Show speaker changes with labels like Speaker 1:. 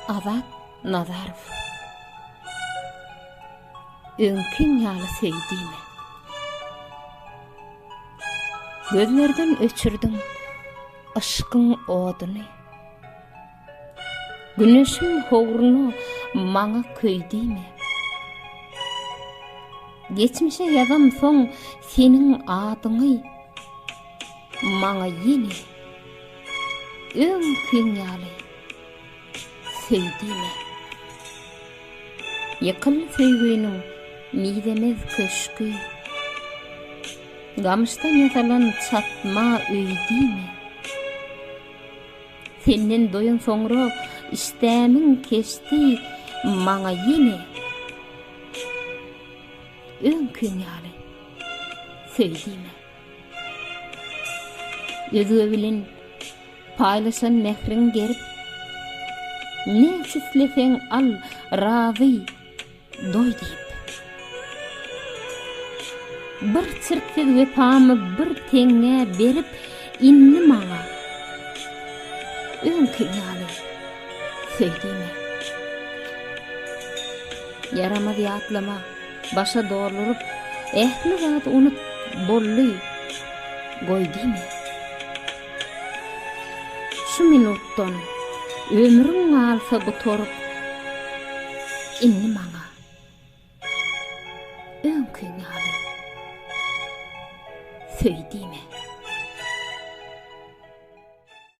Speaker 1: Azat Nazarow. Öňkiň ýaly söý diýme. Gözlerden öçürdiň yşkyň oduny. Güneşiň howruna maňa köý diýme. Geçmişe ýazamsoň seniň adyňy maňa ýene öňkiň ýaly söý diýme. Ýykyldy söýginiň mizemez köşgi. Gamyşdan ýasalan çatma öý diýme. Senden doýan soňra işdämiň keçdi maňa ýene öňkiň ýaly söý diýme. Özge bilen paýlaşan mähriň gerip, näçe isleseň al, razy. Doý diýip. Bir çirksiz wepamy bir teňňä berip, indi maňa öňki ýaly söý diýme. Ýaramaz ýatlama başa dolduryp, ähli zady unut, boldy, goý diýme. Şu minutdan ömrüň galsa gutaryp, indi maňa öňkiň ýaly söý diýme.